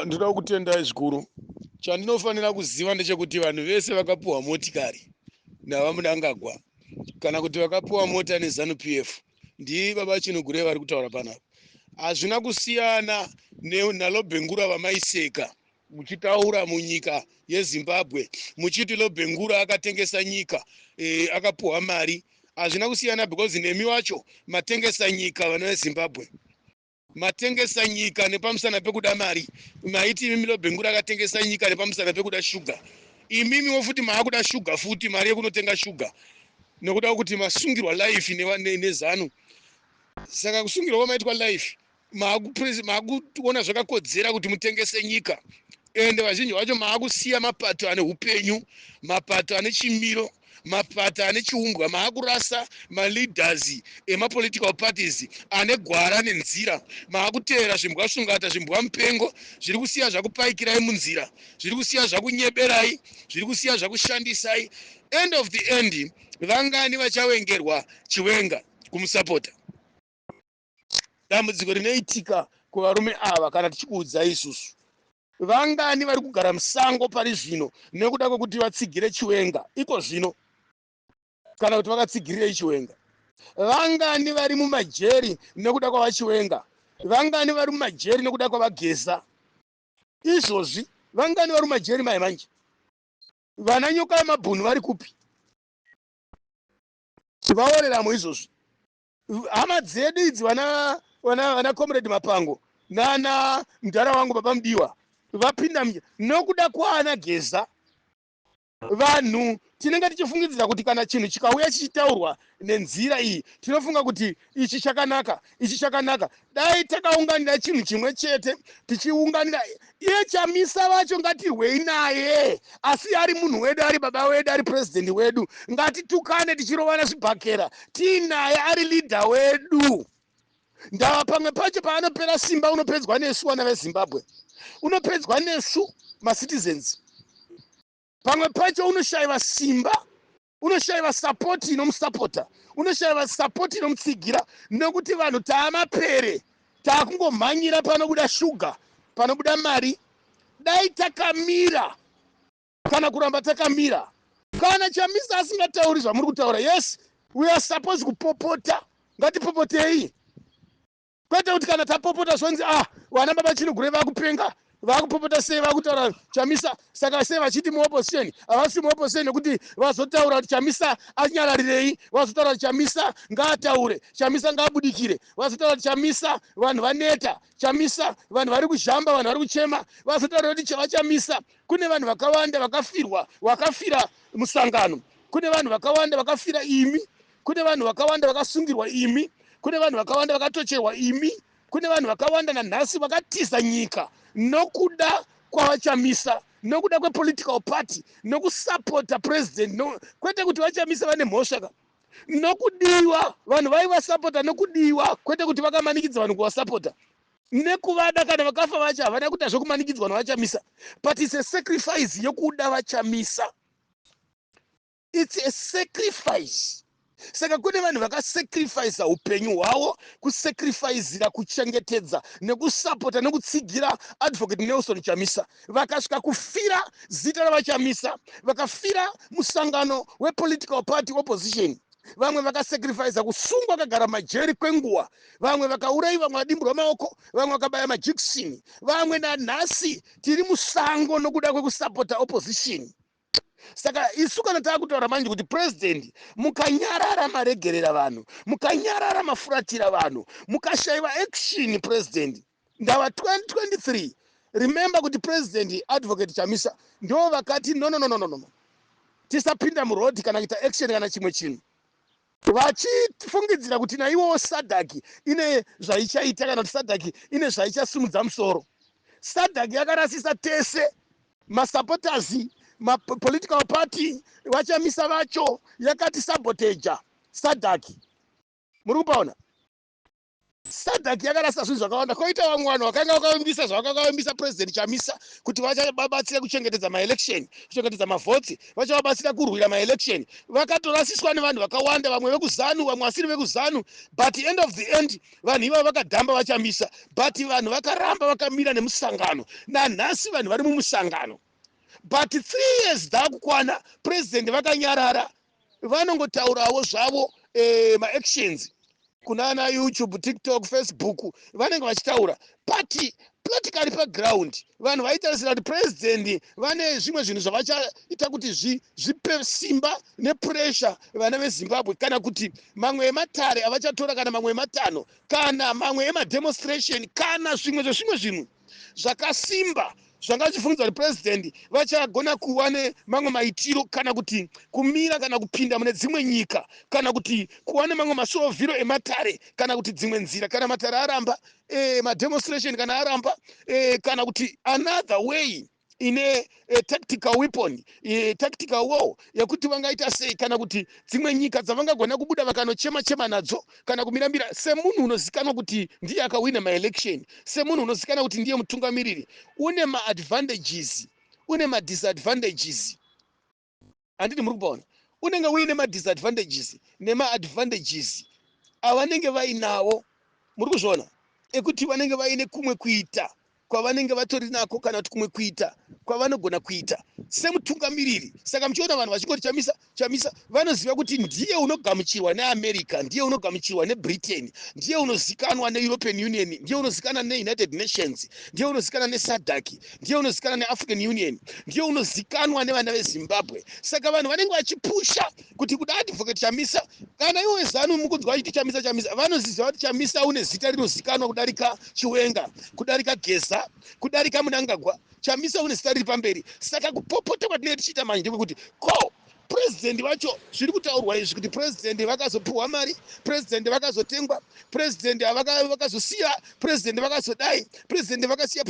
Ndoda kutendai zvikuru. Chandinofanira kuziva ndechekuti vanhu vese vakapiwa motikari naVaMnangagwa kana kuti vakapiwa mota neZanu PF, ndii Baba Chinogure vari kutaura panapa. Hazvina kusiyana naLobhengura vamaiseka muchitaura munyika yeZimbabwe muchiti Lobhengura akatengesa nyika, akapiwa mari. Hazvina kusiyana because nemi wacho matengesa nyika. Vana veZimbabwe, matengesa nyika nepamusana pekuda mari. Maiti imimi Lobhengura akatengesa nyika nepamusana pekuda shuga. Imimiwo futi maakuda shuga futi, mari yekunotenga shuga, nekuda kuti masungirwa life neZanu. Saka kusungirwa kwamaitwa life, maakuona zvakakodzera kuti mutengese nyika. Ende vazhinji vacho maakusiya mapato ane upenyu, mapato ane chimiro, mapato ane chiumbwa. Maakurasa maleaders emapolitical parties ane gwara nenzira. Maakuteera zvimbwa svungata, zvimbwa mupengo zviri kusiya zvakupaikirai munzira, zviri kusiya zvakunyeberai, zviri kusiya zvakushandisai. End of the end, vangani vachawengerwa Chiwenga kumusapota? Dambudziko rinoitika kuvarume ava, kana tichikuudzai isusu, vangani vari kugara musango pari zvino nekuda kwekuti vatsigire Chiwenga iko zvino, kana kuti vakatsigirirei Chiwenga? Vangani vari mumajeri nekuda kwavaChiwenga? Vangani vari mumajeri nekuda kwavaGeza izvozvi? Vangani vari mumajeri mai manje? Vana Nyoka yemabhunu vari kupi? Vaoreramo izvozvi. Hama dzedu idzi, vana Comrade Mapango nana mudhara wangu Baba Mudiwa, vapinda nokuda kwaana Geza. Vanhu tinenge tichifungidzira kuti kana chinhu chikauya chichitaurwa nenzira iyi, tinofunga kuti ichi chakanaka, ichi chakanaka. Dai takaunganira chinhu chimwe chete, tichiunganira iye Chamisa vacho, ngatirwei naye, asi ari munhu wedu, ari baba wedu, ari purezidendi wedu. Ngatitukane tichirovana zvibhakera tiinaye, ari leader wedu. Ndava pamwe pacho paanopera simba, unopedzwa nesu vana veZimbabwe, unopedzwa nesu macitizens. Pamwe pacho unoshayiwa simba, unoshayiwa support inomusapota, unoshayiwa support inomutsigira, nekuti vanhu taamapere, taakungomhanyira panobuda shuga, panobuda mari. Dai takamira kana kuramba takamira. Kana Chamisa asingatauri zvamuri kutaura, yes, we are supposed kupopota. Ngatipopotei, kwete kuti kana tapopota zvonzi, "Ah, vana Baba Chinogure vakupenga, vakupopota sei, vakutaura Chamisa?" Saka sei vachiti muopposition? Havasi muopposition nekuti vazotaura kuti Chamisa anyararirei, vazotaura kuti Chamisa ngaataure, Chamisa ngaabudikire, vazotaura kuti Chamisa vanhu vaneta, Chamisa vanhu vari kuzhamba, vanhu vari kuchema, vazotaura kuti vaChamisa. Kune vanhu vakawanda vakafirwa, vakafira musangano. Kune vanhu vakawanda vakafira imi. Kune vanhu vakawanda vakasungirwa imi. Kune vanhu vakawanda vakatocherwa imi. Kune vanhu vakawanda nanhasi vakatiza nyika nokuda kwavaChamisa, nokuda kwepolitical party, nokusapota president. No, kwete kuti vaChamisa vane mhosva ka. Nokudiwa, vanhu vaivasapota nokudiwa, kwete kuti vakamanikidza vanhu kuvasapota nekuvada. Kana vakafa vacho havana kuita zvekumanikidzwa navaChamisa, but it's a sacrifice yokuda vaChamisa. It's a sacrifice. Saka kune vanhu vakasacrifica upenyu hwavo kusacrificira kuchengetedza nekusapota nekutsigira Advocate Nelson Chamisa. Vakasvika kufira zita ravaChamisa, vakafira musangano wepolitical party opposition. Vamwe vakasacrifica kusungwa, vakagara majeri kwenguva. Vamwe vakaurayiwa, vamwe vadimburwa maoko, vamwe vakabaya majikisini. Vamwe nanhasi tiri musango nokuda kwekusapota opposition. Saka isu kana taakutaura manje kuti, "President, mukanyarara maregerera vanhu, mukanyarara mafuratira vanhu, mukashayiwa action, President, ndava 2023." Remember kuti President Advocate Chamisa ndo vakati, "No, no, no, no, no, no, tisapinda muroad kana kuita action kana chimwe chinhu," vachifungidzira kuti naiwowo SADC ine zvaichaita, kana kuti SADC ine zvaichasimudza musoro. SADC yakarasisa tese, masupporters, mapolitical party, vaChamisa vacho. Yakati saboteja SADC. Muri kupaona? SADC yakarasa zvinhu zvakawanda. Koita vamwe vanhu vakanga vakavimbisa zvavakanga vavimbisa President Chamisa kuti vachavabatsira kuchengetedza maelection, kuchengetedza mavhotsi, vachavabatsira kurwira maelection. Vakatorasiswa nevanhu vakawanda, vamwe vekuZANU, vamwe vasiri vekuZANU, but end of the end vanhu ivavo vakadhamba vaChamisa. But vanhu vakaramba vakamira nemusangano. Nanhasi vanhu vari mumusangano, but 3 years dzakukwana president vakanyarara. Vanongotaurawo zvavo maactions kunana YouTube, TikTok, Facebook, vanenge vachitaura, but practically paground vanhu vaitarisira kuti president vane zvimwe zvinhu zvavachaita kuti zvipe simba nepressure vana veZimbabwe, kana kuti mamwe ematare avachatora, kana mamwe ematanho, kana mamwe emademonstration, kana zvimwe zvezvimwe zvinhu zvakasimba zvanga zvichifungidzwa kuti president vachagona kuva nemamwe maitiro, kana kuti kumira, kana kupinda mune dzimwe nyika, kana kuti kuva nemamwe masorovhiro ematare, kana kuti dzimwe nzira, kana matare aramba, mademonstration kana aramba, kana kuti another way ine tactical weapon, tactical war yekuti vangaita sei, kana kuti dzimwe nyika dzavangagona kubuda vakanochema chema nadzo, kana kumiramira semunhu unozikanwa kuti ndiye akawina maelection, semunhu unozikanwa kuti ndiye mutungamiriri. Une maadvantages, une madisadvantages, handiti muri kupaona? Unenge uine madisadvantages nemaadvantages avanenge vainawo, muri kuzviona, ekuti vanenge vaine kumwe kuita kwavanenge vatori nako, kana kuti kumwe kuita kwavanogona kuita semutungamiriri. Saka muchiona vanhu vachingoti Chamisa, Chamisa, vanoziva kuti ndiye unogamuchirwa neAmerica, ndiye unogamuchirwa neBritain, ndiye unozikanwa neEuropean Union, ndiye unozikanwa neUnited Nations, ndiye unozikanwa neSADC, ndiye unozikanwa neAfrican Union, ndiye unozikanwa nevana veZimbabwe. Saka vanhu vanenge vachipusha kuti kuda Advocate Chamisa. Kana iwe ZANU mukunzwa vachiti Chamisa, Chamisa, vanoziziva kuti Chamisa une zita rinozikanwa kudarika Chiwenga, kudarika Geza, kudarika Mnangagwa. Chamisa une zita riri pamberi. Saka kupopota kwatinenge tichiita manje ndekwekuti ko purezidendi vacho, zviri kutaurwa izvi kuti purezidendi vakazopiwa mari, purezidendi vakazotengwa, purezidendi vakazosiya, purezidendi vakazodai, purezidendi vakasiya,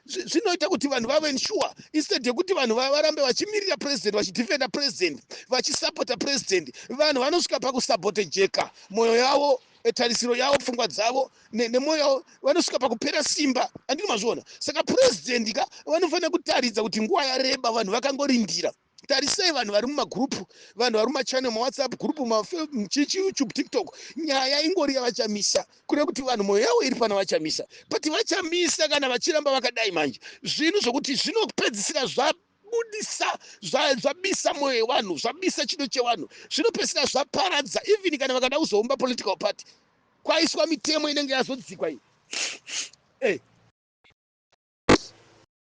zvinoita kuti vanhu vave sure instead yekuti vanhu varambe vachimirira purezidendi, vachidefenda purezidendi, vachisapota purezidendi. Vanhu vanosvika pakusabotejeka mwoyo yavo, tarisiro yavo, pfungwa dzavo nemwoyo yavo, vanosvika pakupera simba, andini mazviona? Saka purezidendi ka vanofanira kutaridza kuti nguva yareba vanhu vakangorindira. Tarisai vanhu vari mumagurupu, vanhu vari mumachannel, maWhatsApp group, machichi, YouTube, TikTok, nyaya ingori yavaChamisa, kure kuti vanhu mwoyo yavo iri pana vaChamisa. But vaChamisa kana vachiramba vakadai manje, zvinhu zvokuti zvinopedzisira zvabudisa, zvabisa mwoyo yevanhu, zvabisa chido chevanhu, zvinopedzisira zvaparadza. Even kana vakada kuzoumba political party, kwaiswa mitemo inenge yazodzikwa iyi.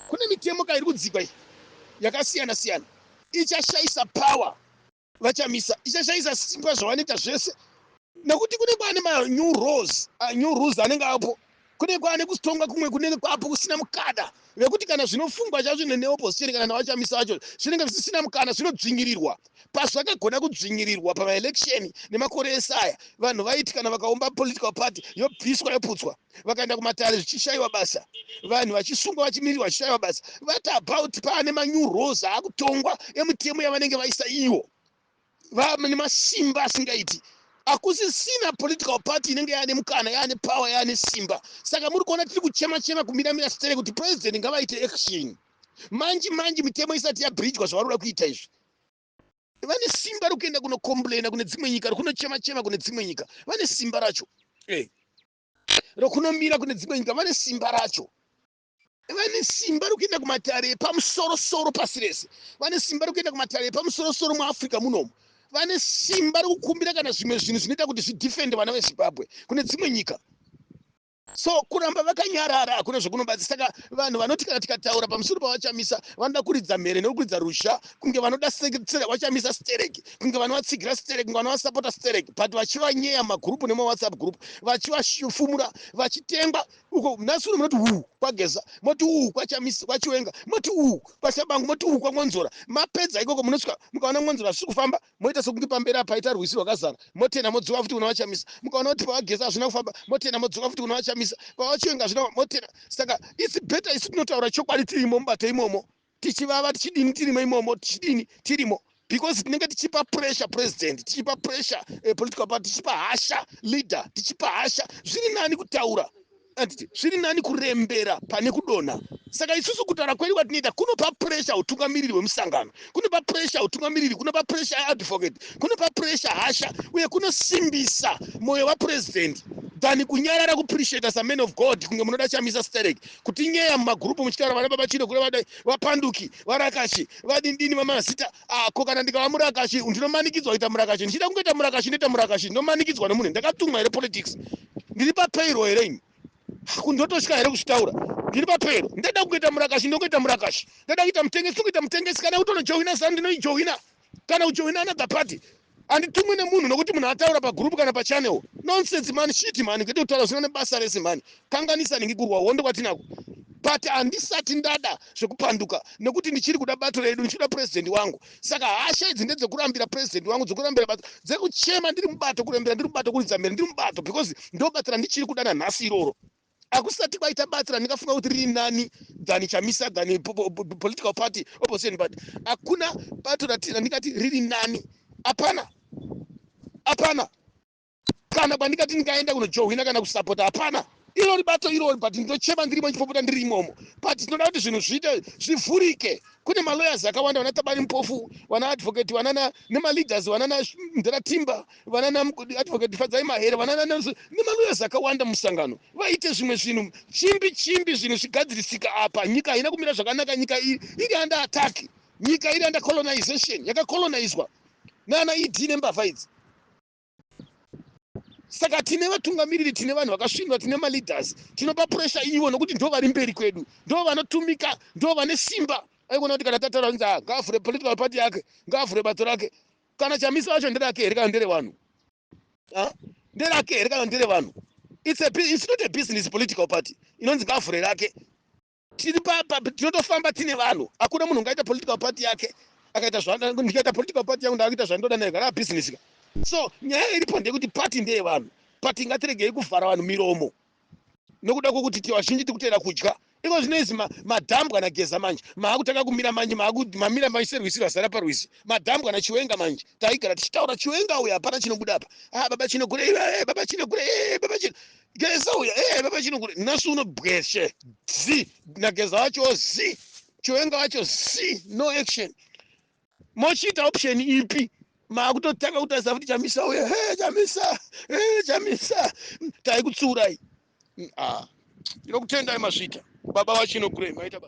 Kune mitemo ka iri kudzikwa iyi yakasiyana siyana, ichashayisa power vaChamisa, ichashayisa simba zvavanoita zvese, nekuti kune kwaane manew rules, new rules anenge apo, kune kwaane kutonga kumwe kunenge kwapo kusina mukana vekuti kana zvinofungwa chacho neopposition kana navaChamisa vacho zvinenge zvisina mukana, zvinodzvinyirirwa. Pazvakagona kudzvinyirirwa pamaelection nemakore ese aya, vanhu vaiti kana vakaumba political party yobviswa, yoputswa, vakaenda kumatare zvichishayiwa basa, vanhu vachisungwa, vachimirirwa vachishayiwa basa. What about paane manew rules akutongwa emutemo yavanenge vaisa iwo vane masimba asingaiti? Hakusisina political party inenge yaane mukana, yaane power, yaane simba. Saka muri kuona tiri kuchema chema, kumiramira sitere kuti president ngavaite action manji manji, mitemo isati yabridgwa. Zvavari kuda kuita izvi, vane simba rekuenda kunocomplaina kune dzimwe nyika, rekunochema chema kune dzimwe nyika. Vane simba racho rokunomira kune dzimwe nyika. Vane simba racho, vane simba rekuenda kumatare epamusorosoro pasi rese, vane simba rekuenda kumatare epamusorosoro muAfrica munomu, vane simba rekukumbira kana zvimwe zvinhu zvinoita kuti zvidefende vana veZimbabwe kune dzimwe nyika. So kuramba vakanyarara hakuna zvokunobatsira. Saka vanhu vanoti kana tikataura pamusoro pavaChamisa, vanoda kuridza mhere nekuridza ruzha kunge vanoda vaChamisa stereki, kunge vanovatsigira stereki, kunge vanovasapota stereki, but vachivanyeya mumagurupu nemaWhatsApp group, vachivafumura, vachitengwa uko. Nhasi uno munoti uu kwaGeza, moti uu kwaChamisa, kwaChiwenga, moti uu kwaShabangu, moti uu kwaMwonzora. Mapedza ikoko, munosvika mukaona Mwonzora zvisiri kufamba, moita sekunge pamberi apa paita rwizi rwakazara, motena modzoka futi kuna vaChamisa. Mukaona kuti pavaGeza hazvina kufamba, motena modzoka futi kuna vaChamisa. PavaChiwenga hazvina, motena. Saka it's better isu tinotaura chokwadi tirimo mubato imomo, tichivava, tichidini, tirimo imomo, tichidini, tirimo. Because tinenge tichipa pressure president, tichipa pressure political party, tichipa hasha leader, tichipa hasha. Zviri nani kutaura, anditi? Zviri nani kurembera pane kudonha. Saka isusu kutaura kwedu kwatinoita kunopa pressure utungamiriri hwemusangano, kunopa pressure utungamiriri, kunopa pressure advocate, kunopa pressure hasha, uye kunosimbisa mwoyo wapresident than kunyarara, kuappreciata saman of God kunge munoda Chamisa sterek, kutinyeya mumagurupu muchitaura vana baba Chino kure, vadai vapanduki, varakashi, vadindini, vamazita ako. Kana ndikava murakashi, ndinomanikidzwa kuita murakashi. Ndichida kungoita murakashi, ndoita murakashi. Ndinomanikidzwa nemunhu? Ndakatumwa here politics? Ndiri papayroll here ini? Kundotosvika here kuzvitaura? Ndiri papayroll? Ndada kungoita murakashi, ndongoita murakashi. Ndada kuita mutengesi, ndongoita mutengesi. Kana kutonojoina ZANU, ndinoijoina, kana kujoina another party. Handitumwi nemunhu nokuti munhu ataura pagurupu kana pachannel. Nonsense, man. Shit, man. Kwete kutaura zvisina nebasa rese, man. Kanganisa ningi kurwa hondo kwatinako, but handisati ndada zvekupanduka nekuti ndichiri kuda bato redu, ndichida purezidendi wangu. Saka hasha idzi ndedzekurambira purezidendi wangu, dzekurambira bato, dzekuchema ndiri mubato, kurembera ndiri mubato, kuridza mberi ndiri mubato, because ndo bato randichiri kuda nanhasi iroro. Hakusati kwaita bato randingafunga kuti riri nani than Chamisa, than political party, opposition party. Hakuna bato randingati riri nani. Hapana, hapana kana kwandingati ndingaenda kunojohwina kana kusapota. Hapana irori bato irori, but ndinochema ndirimo, ndichipopota ndiri imomo. But tinoda kuti zvinhu zviite, zvivhurike. Kune malawyers akawanda, vana Tabani Mpofu, vana advocate, vanana nemaleaders, vanana Nderatimba, vanana Advocate Fadzai Mahere, vanana nemalawyers akawanda musangano. Vaite zvimwe zvinhu chimbi chimbi, zvinhu zvigadzirisika. Apa nyika haina kumira zvakanaka. Nyika iri under attack. Nyika iri under colonization, yakacolonizwa nana ED nembavha idzi. Saka tine vatungamiriri, tine vanhu vakasvinwa, tine maleaders. Tinopa pressure ivo nokuti ndo vari mberi kwedu, ndo vanotumika, ndo vane simba. Aikona kuti kana tataura kunzi, "Ah, ngaavhure political party yake, ngaavhure bato rake." Kana Chamisa wacho nderake here kana nderevanhu? Nderake here kana nderevanhu? It's not a business political party inonzi ngaavhure rake. Tiri tinotofamba tine vanhu. Hakuna munhu ungaita political party yake akaita. Ndikaita political party yangu, ndakuita zvandoda nayo, kana business ka. So nyaya iripo ndeyekuti party ndeyevanhu. Party, ngatiregei kuvhara vanhu miromo nokuda kwokuti ti vazhinji tikuteera kudya. Iko zvino izvi madhambwa naGeza manje, maakutanga kumira manje, mamira manje serwizi rwazara parwizi. Madhambwa naChiwenga manje. Taigara tichitaura Chiwenga uyu, hapana chinobuda apa. Ah, baba Chinogure, baba Chinogure, baba Chino Geza uya, baba Chinogure. Nhasi uno bweshe zi naGeza wacho zi, Chiwenga wacho zi, no action. Mochiita option ipi? Maakutotanga kutarisa futi Chamisa uya. He, Chamisa, he, Chamisa, taikutsuurai. Ah, ndinokutendai, mazvita baba vaChinogure, maita basa.